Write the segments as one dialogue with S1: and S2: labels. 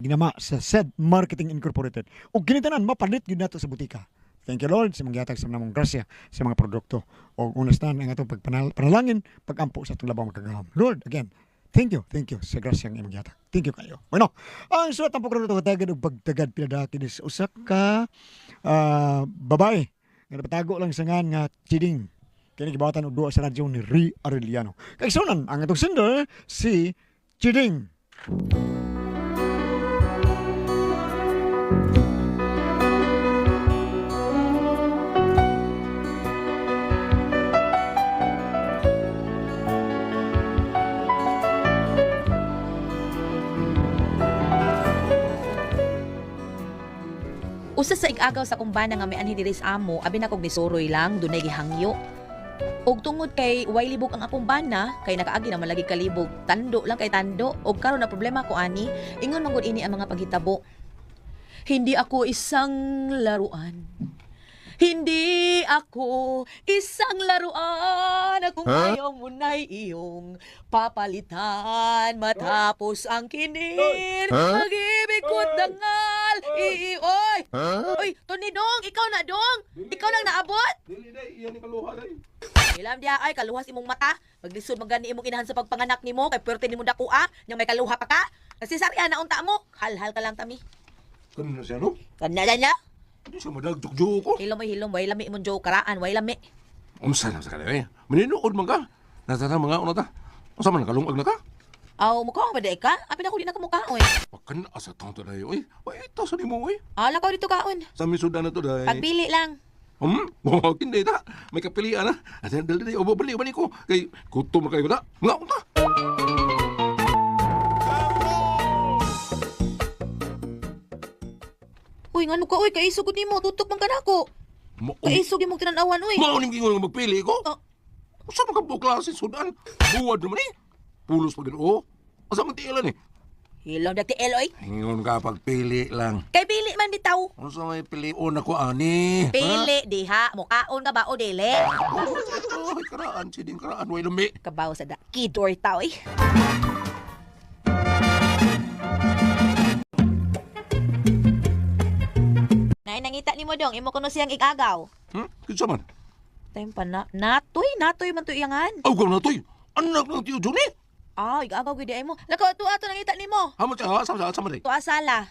S1: Ginama sa SED Marketing Incorporated. Ug kini tanan mapalit gyud nato sa butika. Thank you Lord sa mga gihatag sa namong grasya sa mga produkto. O unastan ang atong pagpanalangin, pagampo sa atong labaw makagagahom. Lord, again, thank you sa grasya nga imong gihatag. Thank you kayo. Bueno, ang suwat ang pagkaroon ito katagad og pagtagad pinadaki ni sa usa ka babae nga napatago lang sa ngan nga Chiding. Kini gibawatan og duwa sa radyo ni Ri Arellano. Kay sunan ang atong sender si Chiding.
S2: Usa sa igagaw sa kumbana nga may anhi diri sa amo, abi na kog nisuroy lang, dunay gihangyo. Og tungod kay way libog ang akong bana, kay nakaagi naman lagi kalibog, tando lang kay tando, og karon na problema ko ani, ingon man gud ini ang mga paghitabo. Hindi ako isang laruan. Hindi ako isang laruan. Kung ayaw mo na'y iyong papalitan. Matapos ang kinir, pag-ibig ko't dangal. Oy! Oy, Tony Dong, ikaw na Dong! Ikaw nang naabot?
S3: Dili day, iyan ni kaluha day.
S2: Ilam diya ay kaluhas imong mata. Maglisod man gani imong inahan sa pagpanganak nimo kay puwerte nimo daku ah. Nya may kaluha pa ka. Nasisarya na unta mo. Halhal ka lang tami.
S3: Kano na siya no?
S2: Kana na.
S3: Hindi siya madagjuk-juk ko.
S2: Hilom oy hilom, way lami imong joke karaan, way lami.
S3: Unsa na sa kanila eh? Maninuod man ka. Nasa mga una ta. Unsa man kalungag na ka?
S2: Aw, mukha ba di ka? Apin ako di na kamukha oy.
S3: Pakan asa tang to day oy. Wa ito sa nimo oy.
S2: Ala ka dito kaon.
S3: Sa misudan na to day.
S2: Pagpili lang.
S3: Oh, kindi ta. May kapilian na. Asa dali day ubo bali bali ko. Kay gutom na kayo ta. Mga unta.
S2: Uy, ngano ka oy, kay isog nimo, tutok man ka nako.
S3: Mao
S2: Kay isog imong tinan-awan oy.
S3: mao ning gingon nga magpili ko.
S2: Oh.
S3: Unsa man ka buo klase sudan? Buwad naman eh. Pulos pa gid oh. Asa man tiilan eh.
S2: Hilom dagti el oy.
S3: Ingon ka pagpili lang.
S2: Kay pili man bitaw.
S3: Unsa may pilion ako ani? Ha?
S2: Pili diha, mukaon ka ba o dili?
S3: Ay, karaan, siding karaan, way lami.
S2: Kabaw sa da. Kidor ta oy. Nay nangita nimo dong, imo kuno siyang igagaw.
S3: Kinsa man?
S2: Time pa na. Natoy, natoy man to iyangan.
S3: Aw, na toy. Anak ng tiyo Johnny.
S2: Ah, igagaw gid ay mo. Lakaw tuwa to nangita nimo.
S3: Hamo siya, ha? Sama, sama, sama.
S2: Tuwa sala.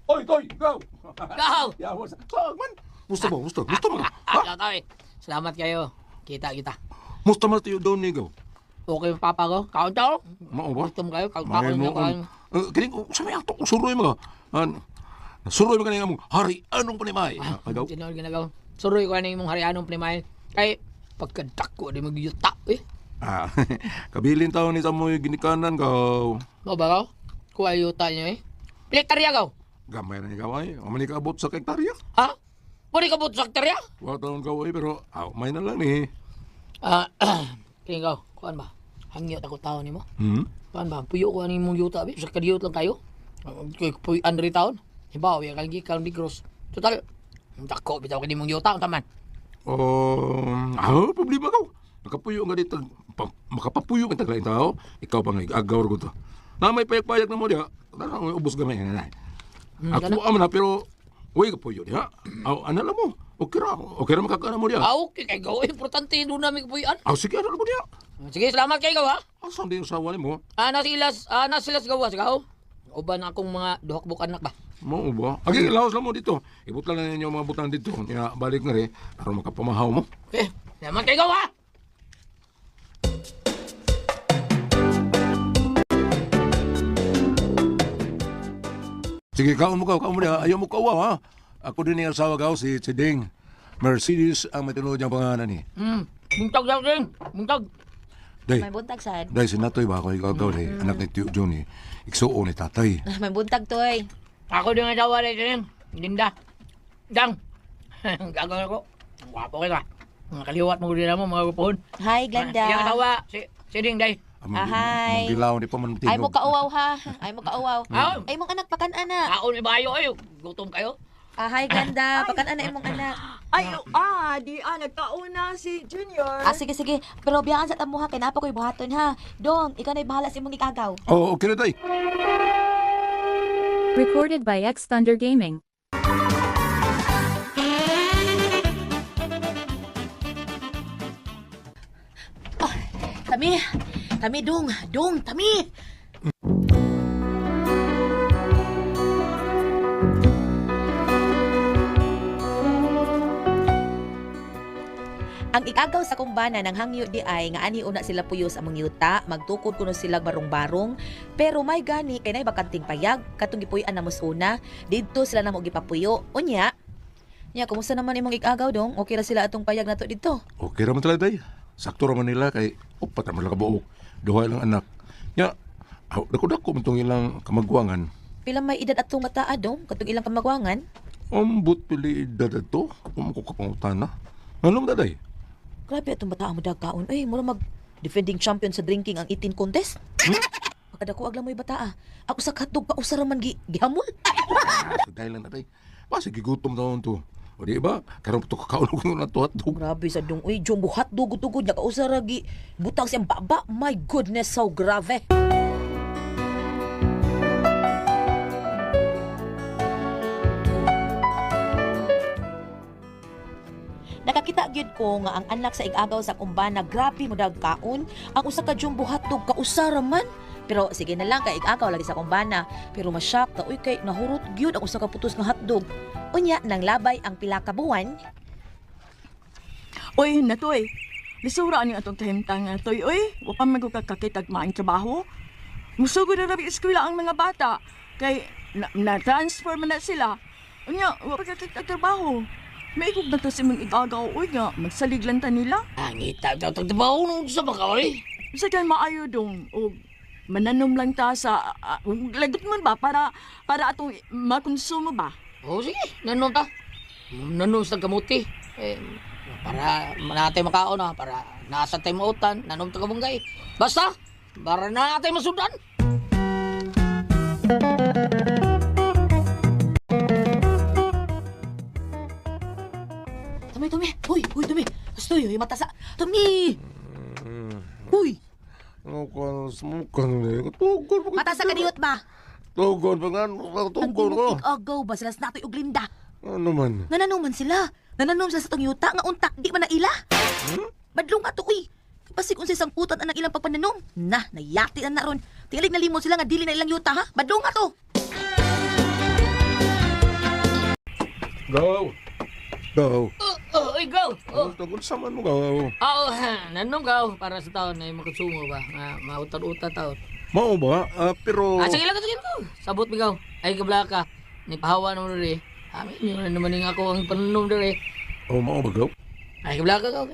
S3: Oy, toy, go!
S4: Go!
S3: Yawa sa... Saan man? Musta ba? Musta? Musta man? Ha?
S4: Ah, tay. Salamat kayo. Kita kita.
S3: Musta man tiyo Johnny, go?
S4: Okay yung papa ko. Kaon tao.
S3: Mao ba?
S4: Gutom kayo. Kaon
S3: May
S4: kaon
S3: mo.
S4: kaon.
S3: Kining, sa may ato, suroy mga. Suroy mga kaning among hari, anong panimay? Ah, gaw?
S4: Tinuod ginagaw. Suroy ko ani imong harianong plimay. Kay pagkadako di magyuta eh.
S3: Ah, kabilin taon ni sa mo'y ginikanan, gaw.
S4: Mao ba gaw? Kuha yuta niyo eh. Piliktarya gaw.
S3: Gamay na ni gaw ay. Ang man kaabot sa hektarya.
S4: Ha? Pwede ka sa hektarya?
S3: Wa taon gaw ay, pero aw, may na lang ni.
S4: Ah, kining gaw. Kuan ba? Hangyo ako taon nimo.
S3: Hmm?
S4: Kuan ba? Puyo ko ani imong yuta bi. Sa kadiyot lang kayo. Kay puy Andre taon. Hibaw ya kang gikan Negros. Total, dako bitaw kini imong yuta unta man.
S3: Oh, problema ka. Nakapuyo nga dito. Makapapuyo ka taglain tao. Ikaw pa nga agaw ko to. Na may payag-payag na mo diha. Tara, may ubos gamay na. Ako ama na pero uy ka puyo diha. Aw, ana lang mo. Okay ra. Okay ra makakaana mo diha.
S4: Ah, okay kay gaw. Importante doon namin kapuyan.
S3: Aw, sige ana lang mo diha.
S4: Sige, salamat kay gaw ha.
S3: Asa di usawa nimo?
S4: Ah, nasilas gawas gaw. Uban akong mga duhak buk anak ba.
S3: Mo ba? Agi laos lang mo dito. Ibutlan na ninyo mga butang dito. Nya balik na rin aron makapamahaw mo.
S4: Okay, salamat kay gaw ha.
S3: Sige, kaon mo kaon mo diha. Ayaw mo kauwaw ha. Ako din yung asawa gaw si Ding. Mercedes ang may tinuod niyang pangalan ni.
S4: Buntag daw din. Buntag.
S3: Day,
S2: May buntag sad.
S3: Dahil si Natoy ba ako ikaw gaw day, anak ni Tio Johnny, igsuo ni tatay.
S2: May buntag toy.
S4: Ako din ang asawa rin din. Linda. Dang. Gagawin ko. Ang Gwapo kayo ka. Mga kaliwat mo din mo mga gupuhon.
S2: Hi Glenda.
S4: Iyang asawa si si Ding day.
S3: Among
S2: Ah, hi.
S3: gilaw ni pa man
S2: Ay mo
S3: tingog.
S2: kauwaw ha. Ay mo kauwaw.
S4: Ah.
S2: Ay mong anak pakan ana.
S4: Kaon ibayo ay. Gutom kayo.
S2: Ah, hi Glenda, pakan ana imong anak.
S5: Ay, di nagkaon na si Junior.
S2: Ah, sige, sige. Pero biyaan sa tamo ha, kay napa ko'y buhaton ha. Dong, ikaw na'y bahala sa imong ikagaw.
S3: Oh, okay na tay.
S6: Recorded by X Thunder Gaming.
S2: Tami, tami, dong, dong, tami. Ang ikagaw sa kumbana ng hangyo di ay nga ani una sila puyo sa among yuta, magtukod kuno sila barong-barong, pero may gani kay nay bakanting payag, katong gipuy-an namo sa una, didto sila namo gipapuyo. Unya, nya kumusta naman imong ikagaw dong? Okay ra sila atong payag nato didto.
S3: Okay ra man talaga tay. Sakto ra man nila kay upat ra man lang kabuok. Duha lang anak. Nya, aw dako-dako man tong ilang kamagwangan.
S2: Pila may edad atong bataa dong katong ilang kamagwangan?
S3: Ambot pili edad ato. Kung ko kapangutana. Ano man daday?
S2: Grabe atong bataa mo dagkaon. Uy, mura mag defending champion sa drinking ang 18 contest. Pagkadako agla mo'y bataa. Ako sa hotdog pa usa ra man gi gihamol.
S3: Dahil lang daday. Basta gigutom taon to. O di ba? Karon to kakaon ko na to hotdog.
S2: Grabe sa dong. Uy, jumbo hotdog tugod nya kausa ra gi butang siyang baba. My goodness, so grave. Nakakita gyud ko nga ang anak sa igagaw sa kumbana grabe mo dagkaon. Ang usa ka jumbo hotdog kausa ra man. Pero sige na lang kay igagaw lagi sa kumbana. Pero masyak ta uy kay nahurot gyud ang usa ka putos nga hotdog. Unya nang labay ang pila ka buwan.
S5: Oy, natoy. Lisura ani atong kahimtang natoy, oy. Wa pa man ko kakakitag maayong trabaho. Musugod na rabi eskwela ang mga bata. Kay na-transfer man na sila. Unya, wa pa kakitag trabaho. May ikog na to si mong igagaw, oy nga. Magsalig lang ta nila.
S4: Ah, ngita bitaw tag trabaho nung sa baka oy.
S5: Sa kay maayo dong, o mananom lang ta sa, lagot man ba para para atong makonsumo ba?
S4: Oh, sige, nanom ta. Nanom sa kamuti. Eh, para natay makaon na, para nasa tayo mautan, nanom ta kabunggay. Basta, para na natay masudan.
S2: Tumi, tumi. Uy, uy, tumi. Astoy, uy, mata sa... Tumi! Uy,
S3: Ano ka sumukan ni? Tugon pa.
S2: mata sa kadiyot ba?
S3: Tugon pa nga.
S2: Ang
S3: Tugon ko.
S2: imong igagaw ba sila sa natoy og Linda?
S3: Ano man?
S2: Nananom man sila. Nananom sila sa tong yuta nga unta, di man na ila. Badlong ato uy. Basig unsay sangputan ang ilang pagpananom. Na, nayati na naron. Tingalig nalimot sila nga dili na ilang yuta ha. Badlong ato.
S3: Go. Go.
S4: Oh, oh, oy, go. Oh.
S3: Tugon sa man mo go.
S4: Oo, nanom ka para sa taon na yung makonsumo ba? Nga, mautan-utan taon.
S3: Mao ba? Ah, pero
S4: Ah, sige lang, sige lang. Sabot mi gaw. Ay, kabla ka. Ni pahawa naman diri. Amin, yun na naman yung ako ang pananom diri.
S3: Oh, mao ba go?
S4: Ay, kabla ka gaw.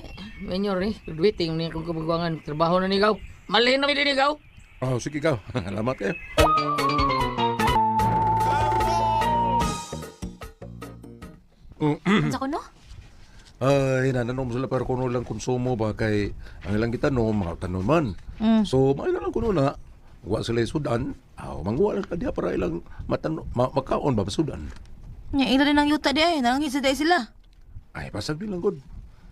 S4: Menyor ni, graduating ni akong kabagwangan. Trabaho na ni gaw. Malhin na mi din gaw.
S3: Oh, sige gaw. Salamat kayo.
S2: Unsa ko no?
S3: Ay, nananom sila pero kuno lang konsumo ba kay ang ilang gitanom mga tanom man. So, maayo na lang kuno na. Wa sila sudan. Aw, manguha lang ka diha para ilang matan makaon ba sudan.
S2: Nya ila din ang yuta di ay, nangangit sa di sila.
S3: Ay, pasag din lang gud.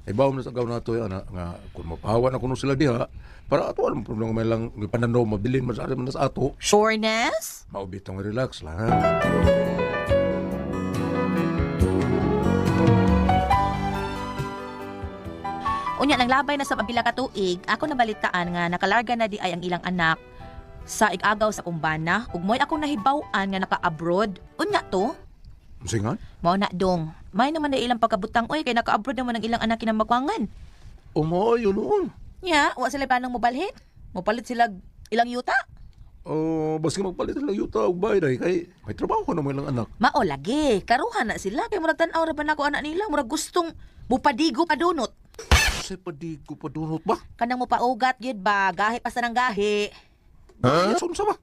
S3: Ay, bawon na sa gaw nato yan, nga kung mapahawa na kuno sila diha, para ato alam problema may lang pananom mabilin man sa man sa ato.
S2: Sureness?
S3: Maubit ang relax lang.
S2: Unya nang labay na sa pila ka tuig, ako nabalitaan nga nakalarga na di ay ang ilang anak sa igagaw sa kumbana ug mo'y akong nahibaw-an nga naka-abroad. Unya to,
S3: Singan?
S2: mao na dong. May naman na ilang pagkabutang oy kay naka-abroad naman ang ilang anak kinamagwangan.
S3: O maayo noon.
S2: Nya, wa sila planong mobalhin. Mopalit sila ilang yuta.
S3: Oh, basta magpalit lang yuta og bay day kay may trabaho ka naman ilang anak.
S2: Mao lagi, karuhan na sila kay murag tan-aw ra ba nako anak nila, murag gustong mupadigo padunot.
S3: Sa padigo padunot ba?
S2: Kanang mopaugat gyud ba, gahi pa sa nang gahi.
S3: Ha? Huh? Sa ba?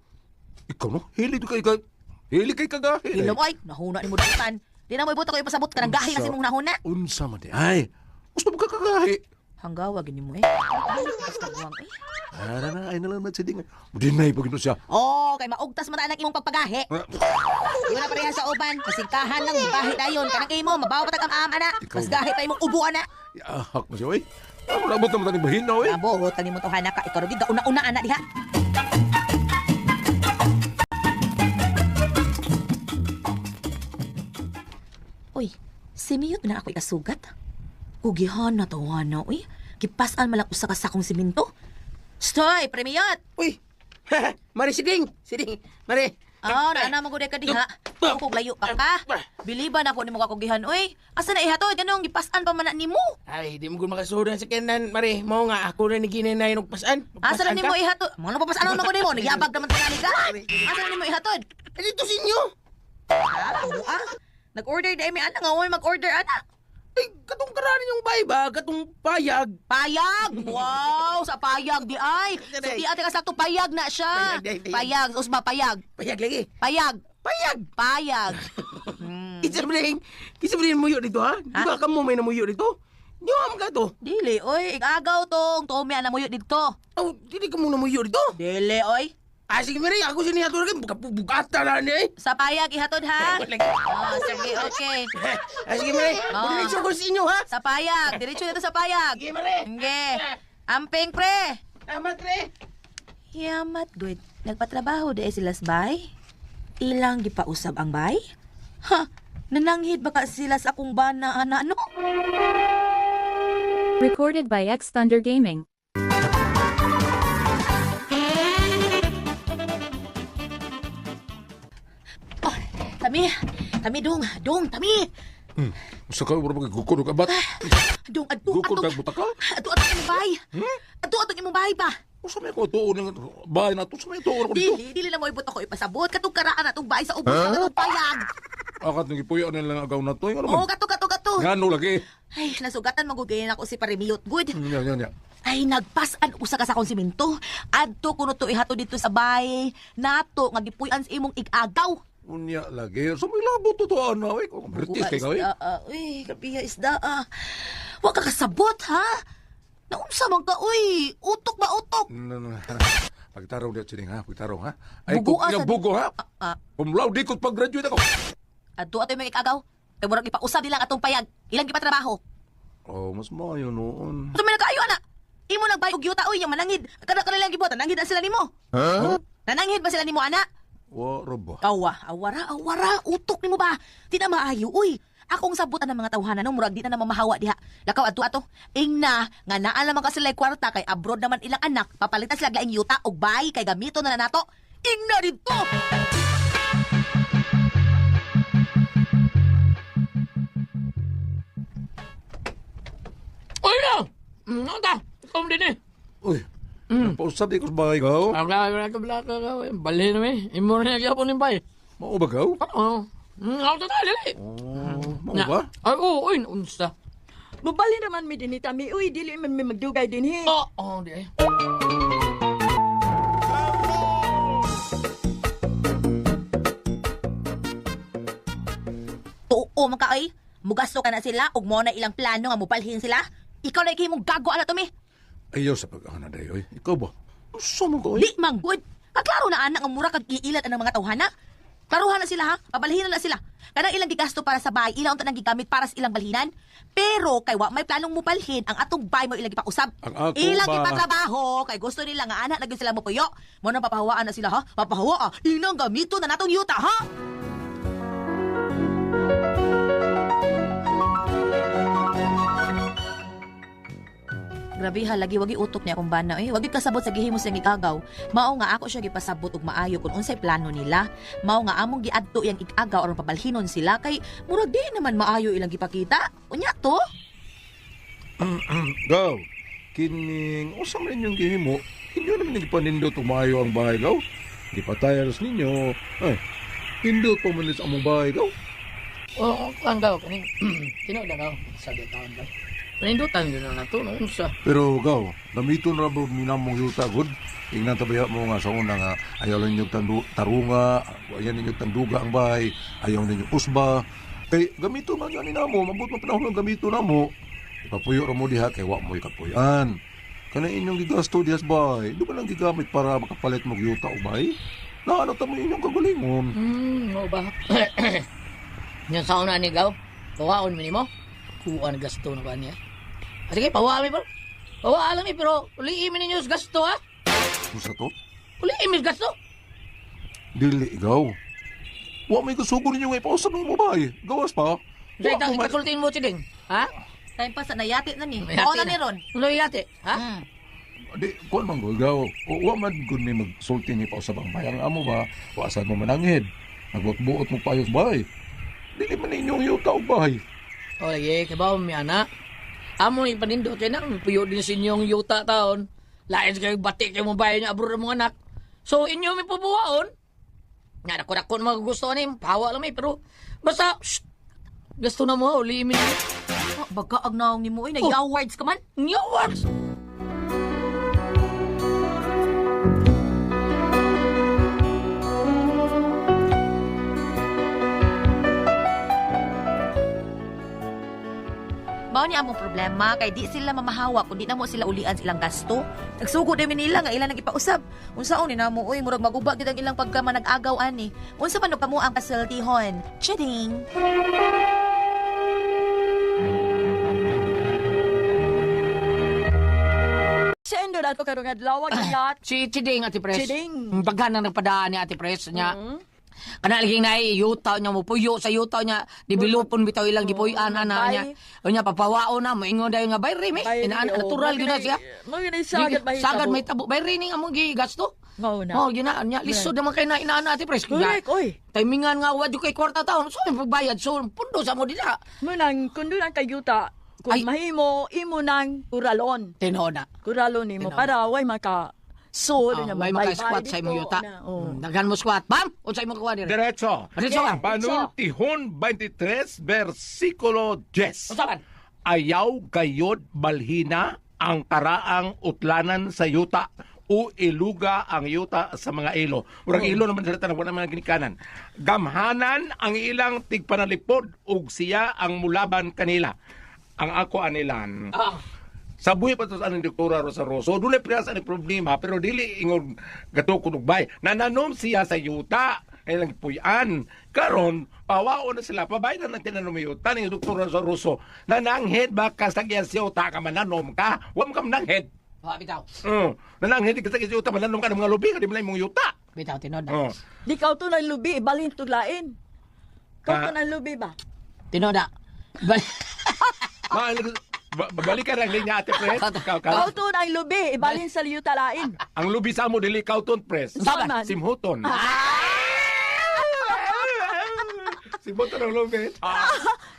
S3: Ikaw no, hili kay kay hili kay kagahi. day.
S2: Hilom ay, nahuna ni mo datan. Di na mo ibuta ko ipasabot kanang gahi kasi mong nahuna.
S3: Unsa man di ay. Gusto mo ka kagahi?
S2: Hanggawa gini mo eh. Basta buwang eh.
S3: Ah, na, na, ay na lang na si Ding. Dinay pag ito siya.
S2: Oh, kay maugtas man anak imong pagpagahi. Di na pareha sa uban, kasingkahan lang bahi dayon. Kanang imo mabaw pa tag am ana. Mas gahi pa imong ubo ana.
S3: Yahak mo siya, oy. Ano nabot naman taning bahin na, oy.
S2: Abo, tani mo to hana ka ikaw gid una-una ana diha. Uy, simiyot na ako ikasugat. Ugihan na to na, uy. Gipasan man lang usa ka sakong simento. Stoy, premiyot!
S7: Uy! Mari siding! Siding! Mari!
S2: Ah, naana mo gud ka diha. Kung layo pa ka. Biliban ako nimo kakugihan, uy. Asa na ihatod ganong gipasan pa man na nimo?
S7: Ay, di mo gud makasudan sa kenan, Mari. Mao nga ako na ni ginanay og pasan.
S2: Asa na nimo ihatod? Mga napapasan na ko nimo, nagyabag naman tingali ka. Asa na nimo ihatod?
S7: Ay, dito sa inyo.
S2: Ah, ah. Nag-order dahil may anak nga, uy, mag-order anak.
S7: Ay, katong karani yung bay ba? Katong payag.
S2: Payag! Wow, sa payag di ay. Sa di ate ka sakto payag na siya.
S7: Payag, di ay, payag.
S2: Payag, usba payag.
S7: Payag lagi.
S2: Payag,
S7: Payag!
S2: payag.
S7: Kinsa ba din? Kinsa ba din muyo dito, ha? Di ba kamo may namuyo dito? Di ba ka to?
S2: Dili, oy, igagaw tong Tommy ang namuyo dito.
S7: Aw, dili ka mo namuyo dito.
S2: Dili, oy.
S7: Ah, sige, Mari. Ako siya niya tulad. Bugata na niya, eh.
S2: Sa payag ihatod ha.
S7: Lagi.
S2: Oh, sige, okay.
S7: Ah, sige, Mari.
S2: Oh.
S7: Diretso ko sa inyo, ha?
S2: Sa payag, diretso dito sa payag.
S7: Sige, Mari.
S2: Sige. Amping pre.
S7: Tama, pre.
S2: Yamat good. Nagpatrabaho dahil sila sa bay. Ilang gipausab ang bay? Ha? Nananghid baka sila sa akong bana, ana, no?
S6: Recorded by X Thunder Gaming.
S2: Oh, tami, tami dong, dong, tami.
S3: Sa ka, wala ba gukod ka bat?
S2: Dong, adto,
S3: Gukod
S2: atong,
S3: ka butakal?
S2: adto, atong imong bahay. Adto, atong imong bahay pa.
S3: Usa may ko tuon ng bahay na to, sa may tuon ako dito.
S2: Dili, dili na mo ibot ako ipasabot. Katong karaan atong bahay sa ubos, katong payag.
S3: Akat nang gipuyo na lang agaw na to. Ano
S2: Oo,
S3: man?
S2: kato, kato, kato.
S3: Ngano lagi.
S2: Ay, nasugatan magugayan ako si Paremiyot. Good.
S3: Nya nya nya.
S2: Ay, nagpasan usa ka sa akong simento. Adto kuno to ihato dito sa bay. Nato nga gipuy-an sa imong igagaw.
S3: Unya lagi. Sa may labo to to ana oy. Kung British kay ka oy.
S2: Isda, ah. Uy, grabe isda ah. Wa ka kasabot ha? Naunsa man ka uy? Utok ba utok?
S3: Na, na, na. Pagtarong diya sining ha, pagtarong ha. Ay
S2: Bugo,
S3: kung
S2: ah,
S3: iyang
S2: sa-
S3: bugo ha.
S2: Ah,
S3: Cum laude ko pag-graduate ako.
S2: adto ato imong igagaw. Kay murag ipausab nila ang atong payag. Ilang gipatrabaho.
S3: Oh, mas maayo noon.
S2: Unsa man kaayo ana? Imo nang bay og yuta uy, yang manangid. Kada kanila gibuhat, nanangid na sila nimo.
S3: Ha?
S2: Nananghid ba sila nimo ana?
S3: Wa ra ba?
S2: Awa, awara, awara, utok nimo ba? Di na maayo, uy. Akong sabutan ng mga tawhana no, murag di na naman mahawa diha. Lakaw adto ato. Ingna nga naa lamang ka sila kwarta kay abroad naman ilang anak, papalitan sila laing yuta og bay kay gamito na na nato. Ingna didto.
S4: Uy na! Ano ta? Ikaw din eh.
S3: Uy. Napausap di ko sa bahay gaw.
S4: Wala, wala, wala, wala, Balhin na eh. Imo na nagyapon yung bay.
S3: Mao ba gaw?
S4: Oo. Ako ta dali.
S3: Oh, mao ba?
S4: Ay, oo, uy, unsa.
S5: Mubali naman mi dinhi tami. Uy, dili man mi magdugay dinhi.
S4: Oo, oh, di ay.
S2: Tuo man ka ay. Mugasto ka na sila ug mo na ilang plano nga mupalhin sila. Ikaw na ikimong gago ana to mi.
S3: Ayaw sa pag-ana day oy. Ikaw ba? Unsa man ka oy?
S2: Di man good. Kaklaro na anak ang mura kag iilat ang mga tawhana. Klaruhan na sila ha, pabalhinan na sila. Kanang ilang gigasto para sa bahay, ilang unta nang gigamit para sa ilang balhinan. Pero kay wa may planong mupalhin, ang atong bahay mo ilang gipausab.
S3: Ang ako
S2: ilang
S3: ba-
S2: gipatrabaho kay gusto nila nga anak na gyud sila mopuyo. Mo nang papahawaan na sila ha, papahawa ah. Inang gamito na natong yuta ha. Grabe ha, lagi wagi utok niya akong bana eh. Wagi kasabot sa gihimo siyang igagaw. Mao nga ako siya gipasabot og maayo kung unsay plano nila. Mao nga among giadto yang igagaw aron pabalhinon sila kay murag di naman maayo ilang gipakita. Unya to.
S3: Gaw. Kining usa man inyong gihimo, inyo naman gipanindot og maayo ang bahay gaw. Gipatayas ninyo. Ay, hindot pa man ni sa among bahay gaw.
S4: Oo, kuan gaw kaning tinuod na gaw sa di taon gaw. Panindutan yun na nato, no? Unsa?
S3: Pero gaw, gamiton ra ba minamong yuta gud? Ingnan tabiha mo nga sa una nga ayaw lang ninyo tarunga, ayaw ninyo tanduga ang bahay, ayaw ninyo usba. Kay gamito man yan namo, mabot man panahon nga gamito namo. Ipapuyo ra mo diha kay wa mo'y kapuyan. Kana inyong gigasto dihas bay. Di ba lang gigamit para makapalit mo yuta o bay? Naano ta mo inyong kagalingon.
S4: Mo ba? Yan sa una ni gaw. Pawaon mi nimo. Kuan gasto na ba niya? Ah, sige, pawa mi bro. Pawa lang mi pero uliin mi ninyo sa gasto ha.
S3: Unsa to?
S4: Uliin mi sa gasto.
S3: Dili ikaw. Wa may kasugo ninyo nga ipausap nimo bay. Gawas pa.
S4: Sa
S3: Wa
S4: itang
S3: mo man-
S4: ikasultiin mo chiding. Ha?
S2: Time pa sa nayati na ni.
S4: Yati
S2: Mao na ni ron.
S4: Ano yati? Ha?
S3: Di, kuan man gud gaw. Wa man gud mi magsulti ni pausap ang bayang amo ba. Wa sad mo mananghid. Nagbuot mo payos bay. Dili man inyong yuta o bay.
S4: O lagi, kay ba mi ana? Amo ni panindot kay na puyo din sa inyong yuta taon. Lain kayo bati kayo mo bayan niya abro mong anak. So inyo mi pubuwaon. Nga dako dako mga gusto ni pawa lang mi pero basta shh, gasto na mo uli mi.
S2: Oh, baga ag naong nimo oy, nag-awards ka man.
S4: New words.
S2: Mao ni among problema kay di sila mamahawa kun di namo sila ulian sa ilang gasto. Nagsugo din mi nila nga ilang nag-ipausab. Unsaon ni namo oy, murag maguba gid ang ilang pagka manag-agaw ani. Unsa man og kamo ang kasultihon? Chiding.
S5: Si Endo na to karong adlaw ang
S4: Si Chiding Ate Pres.
S5: Chiding.
S4: Pagka nang nagpadaan ni Ate Pres niya. Kana lagi na yuta niya mo puyo sa yuta niya dibilupon bitaw ilang gipuy-an ana niya. Unya papawaon na moingon dayon nga bayri mi. Inaan natural gyud na siya.
S5: Mo yun ay sagad mahitabo.
S4: Sagad may tabo. Bayri ning among gigasto.
S5: Mao na.
S4: Oh, yun na. Nya, lisod naman kay na inaana Ate Pres.
S5: Correct, oy.
S4: Timingan nga wa jud kay kwarta taon. So may pagbayad so pundo sa mo dila.
S5: Mo nang kun doon ang kayuta, kung
S4: Ay.
S5: mahimo imo nang kuralon.
S4: Tinuod na.
S5: Kuralon nimo
S4: Tinuod.
S5: para way maka so
S4: Oh,
S5: na
S4: may maka-squat sa imong yuta.
S5: Oh.
S4: Daghan mo squat. Bam! Unsa imong kuha dire?
S3: Diretso.
S4: Diretso ka.
S3: Panultihon 23, versikulo 10.
S4: Unsa man?
S3: Ayaw gayod balhina ang karaang utlanan sa yuta o iluga ang yuta sa mga ilo. Murag ilo naman sila tanan, wala mga ginikanan. Gamhanan ang ilang tigpanalipod ug siya ang mulaban kanila. Ang ako anilan.
S4: Ah.
S3: Sa buhi pa to sa anong doktora Rosa Rosso, doon ay sa anong problema, pero dili ingon gatukod og bay. Nananom siya sa yuta, ay lang puyan. Karon, pawaon na sila, pabay na ng tinanom yuta ni doktora Rosa Rosso. Nananghed ba ka sa siya yuta ka mananom ka? Wa mo ka mananghed.
S4: Wa bitaw.
S3: Nananghed ka sa yuta, mananom ka ng mga lubi, ka di mo na imong yuta.
S4: Bitaw tinuod na.
S5: Di ka to ng lubi, ibalhin to lain. Kau
S3: Ah.
S5: to ng lubi ba?
S4: Tinuod na.
S3: Balikan ang linya, Ate Pres.
S5: Kau to ng lubi, ibalhin sa yuta lain.
S3: Ang lubi sa mo, dili kauton, Pres.
S4: Unsa
S5: man?
S3: Simhuton. Simhuton ang lubi.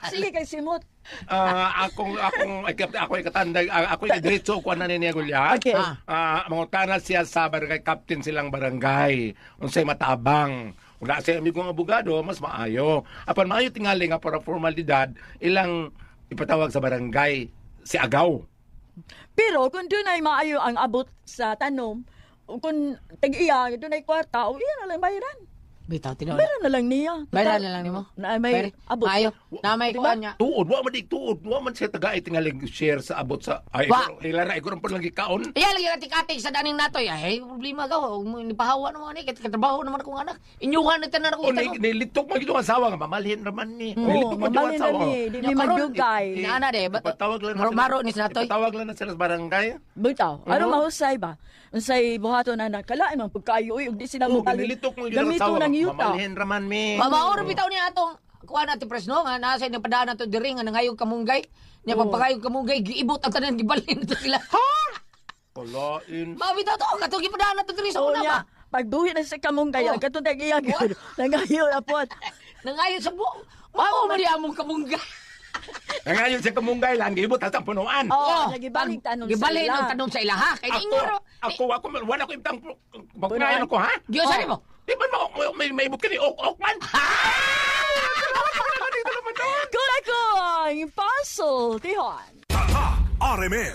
S5: Sige kay simot.
S3: Ah, akong akong ako ikatanda ako ikadiretso ko na niya Gulya.
S5: Okay.
S3: Ah, mangutana siya sa barangay captain silang barangay. Unsay matabang. Wala siya amigong abogado, mas maayo. Apan maayo tingali nga para formalidad ilang ipatawag sa barangay si Agaw.
S5: Pero kung doon ay maayo ang abot sa tanom, kung tag-iya, doon ay kwarta, o iya na lang bayaran.
S4: Bitaw tinuod na.
S5: Bayaran na lang niya.
S4: Bayaran na lang nimo.
S5: Na may abot.
S4: Maayo. Na may
S5: Diba?
S4: kuan niya.
S3: Tuod, wa man di tuod, wa man siya taga tingali share sa abot sa ay
S4: Wa.
S3: ila ra igor po lang gikaon.
S4: Iya lagi atik-atik sa daning natoy. Ay, problema ka. Huwag mo nipahawa naman ni. Kahit katrabaho naman akong anak. Inyuhan na tanan
S3: O
S4: akong
S3: ni,
S4: tanong.
S3: nilitok man gid ang asawa nga mamalhin raman ni.
S5: Oo,
S3: Nilitok man gid ang
S5: mamalhin
S3: asawa.
S5: na ni. Di
S4: Ya,
S5: mi
S4: karon,
S5: magdugay.
S4: Inaana de.
S3: Ipatawag lang na sila-
S4: Maro ni Natoy.
S3: Ipatawag lang na sila sa barangay.
S5: Bitaw, ano mahusay ba? Unsay buhaton na nakalain man pagkayo uy, ug di sila
S3: Oo,
S5: mo
S3: ginilitok mo yun ang
S5: Gamito
S3: asawa.
S5: ng yuta.
S3: Mamalhin raman mi.
S4: Mamaor bitaw niya atong kuan ati pres no nga nasa inyo padaan nato diri nga nangayog kamunggay. Nya pagpangayog kamunggay giibot ang tanan gibalhin nato sila.
S3: Kalain.
S4: Mabitaw to katong gipadaan nato diri sa
S5: Oo
S4: una ba.
S5: niya, pagduhi na sa kamunggay,
S4: Oo.
S5: ang katong tag-iya gyud. Nangayo na pod.
S4: Nangayon sa buo. Mao man di among kamunggay.
S3: Ngayon sa kamunggay lang, giibot ang punuan.
S5: Oo, nagibalik tanom sa
S4: Gibalhin
S5: ila.
S4: ang tanom sa ila ha. Kay
S3: Ako,
S4: ingor.
S3: ako, ako, wala ko imtang pagkain ako, ha?
S4: Diyo sa nimo.
S3: Di ba may ibot ka ni Ok Ok man?
S5: Kung ako ang puzzle, tihon.
S8: RMN.